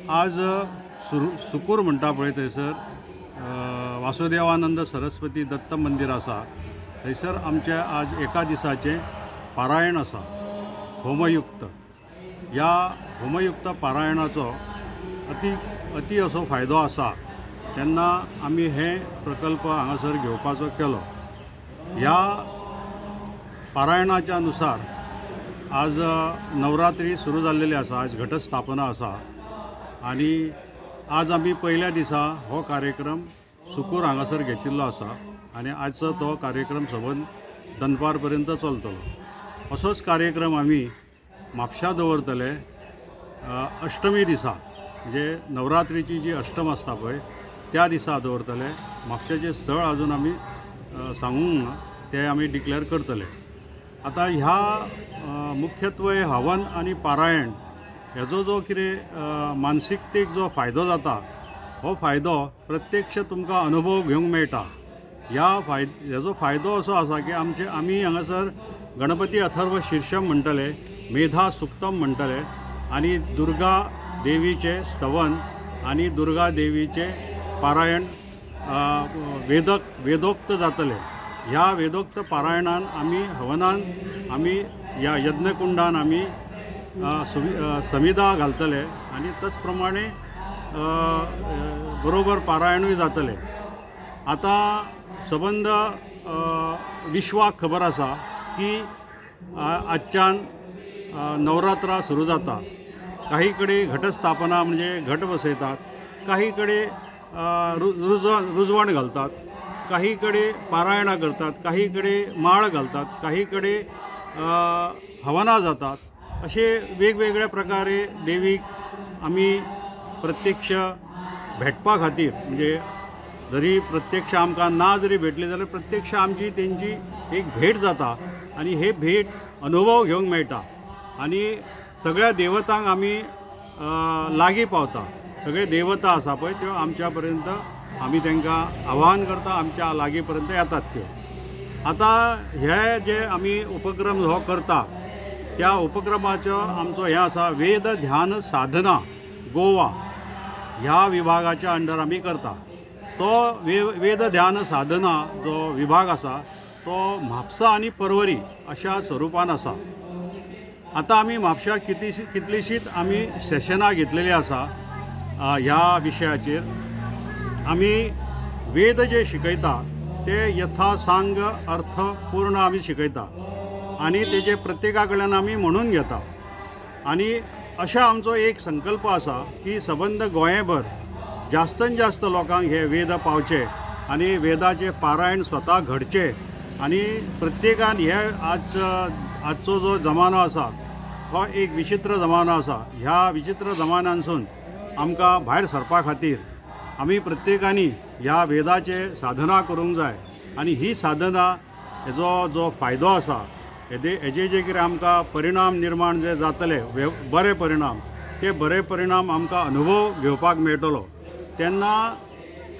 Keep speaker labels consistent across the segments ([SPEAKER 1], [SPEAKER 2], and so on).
[SPEAKER 1] आज सुकूर म्हणटा पळय थंयसर वासुदेवानंद सरस्वती दत्त मंदिर आसा, थंयसर आमचें आज एका दिसाचें पारायण आसा होमयुक्त. ह्या होमयुक्त पारायणाचो अति अति असो फायदो आसा. तेन्ना आमी हे प्रकल्प हांगासर घेवपाचो केलो. ह्या पारायणाच्या नुसार आज नवरात्री सुरू जाल्लेली आसा, आज घटस्थापना आसा आनी आज आमी पयल्या दिसा हो कार्यक्रम सुकूर हांगासर घेतिल्लो आसा आनी आजचो तो कार्यक्रम सबंद दनपार पर्यंत चलतलो. असोच कार्यक्रम आमी म्हापशा दवरतले अष्टमी दिसा, म्हणजे नवरात्रीची जी अष्टम आसता पळय त्या दिसा दवरतले. म्हापशेचें स्थळ अजून आमी सांगूंक ना, ते आमी डिक्लेअर करतले. आतां ह्या मुख्यत्वे हवन आनी पारायण हेजो जो कितें मानसिकतेक जो फायदो जाता हो फायदो प्रत्यक्ष तुमकां अनुभव घेवंक मेळटा. ह्या हेजो फायदो असो आसा की आमचे आमी हांगासर गणपती अथर्व शीर्षम म्हणटले, मेधा सुक्तम म्हणटले आनी दुर्गा देवीचें स्तवन आनी दुर्गा देवीचें पारायण वेदोक्त जातलें. ह्या वेदोक्त पारायणान आमी हवनान आमी ह्या यज्ञकुंडान आमी समिधा घालतले आनी तच प्रमाणे बरोबर पारायणूय जातलें. आतां सबंद विश्वाक खबर आसा की आजच्यान नवरात्रा सुरू जाता. काही कडेन घटस्थापना म्हणजे घट बसयतात, काही कडेन रुजवण घालतात, काही कडेन पारायणां करतात, काही कडेन माळ घालतात, काही कडेन हवनां जातात. अशे वेगवेगळ्या प्रकारे देवीक आमी प्रत्यक्ष भेटपा खातीर, म्हणजे जरी प्रत्यक्ष आमकां ना जरी भेटली जाल्यार प्रत्यक्ष आमची तेंची एक भेट जाता आनी हे भेट अनुभव घेवंक मेळटा आनी सगळ्या देवतांक आमी लागीं पावता. सगळे देवता आसा पळय त्यो आमच्या पर्यंत आमी तांकां आवाहन करता, आमच्या लागीं पर्यंत येतात त्यो. आतां हे जे आमी उपक्रम हो करता त्या उपक्रमाचो आमचो हें आसा वेद ध्यान साधना गोवा ह्या विभागाच्या अंडर आमी करता. तो वेद ध्यान साधना जो विभाग आसा तो म्हापसा आनी पर्वरी अशा स्वरुपान आसा. आतां आमी म्हापशा कितलीशींच आमी सेशनां घेतलेलीं आसा ह्या विशयाचेर. आमी वेद जे शिकयता ते यथासांग अर्थ पूर्ण आमी शिकयता आनी तेजे प्रत्येका कडल्यान आमी म्हणून घेता. आनी अशें आमचो एक संकल्प आसा की सबंद गोंयभर जास्तान जास्त लोकांक हे वेद पावचे आनी वेदाचें पारायण स्वता घडचें आनी प्रत्येकान हे आजचो जो जमानो आसा हो एक विचित्र जमानो आसा. ह्या विचित्र जमान्यानसून आमकां भायर सरपा खातीर आमी प्रत्येकांनी ह्या वेदाचें साधना करूंक जाय आनी ही साधना हेजो जो फायदो आसा हेजे जे कितें आमकां परिणाम निर्माण जे जातले बरे परिणाम, ते बरे परिणाम आमकां अनुभव घेवपाक मेळटलो. तेन्ना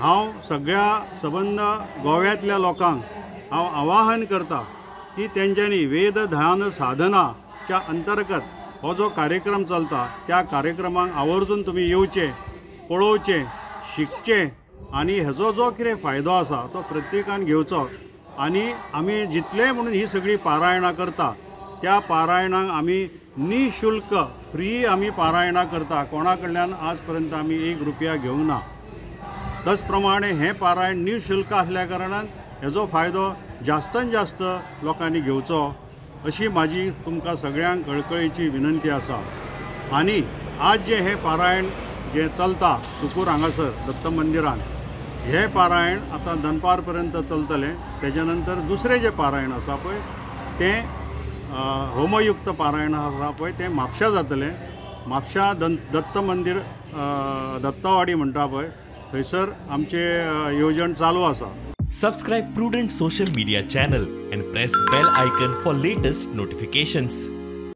[SPEAKER 1] हांव सगळ्या सबंद गोव्यांतल्या लोकांक हांव आवाहन करता की तेंच्यांनी वेद ध्यान साधनाच्या अंतर्गत हो जो कार्यक्रम चलता त्या कार्यक्रमाक आवर्जून तुमी येवचें, पळोवचें, शिकचें आनी हेजो जो कितें फायदो आसा तो प्रत्येकान घेवचो. आनी आमी जितले म्हणून ही सगळीं पारायणां करता त्या पारायणांक आमी निशुल्क फ्री आमी पारायणां करता. कोणा कडल्यान आज पर्यंत आमी एक रुपया घेवंक ना. तच प्रमाणे हें पारायण निशुल्क आसल्या कारणान हेजो फायदो जास्तान जास्त लोकांनी घेवचो अशी म्हाजी तुमकां सगळ्यांक कळकळीची विनंती आसा. आनी आज जें हें पारायण जें चलता सुकूर हांगासर दत्त मंदिरान, हें पारायण आतां दनपार पर्यंत चलतलें. तेज्या नंतर दुसरें जें पारायण आसा पळय तें होमयुक्त पारायण आसा पळय तें म्हापशा जातलें. म्हापशा दत्त मंदीर दत्तवाडी म्हणटा पळय थंयसर आमचें येवजण चालू आसा.
[SPEAKER 2] Subscribe Prudent social media channel and press bell icon for latest notifications.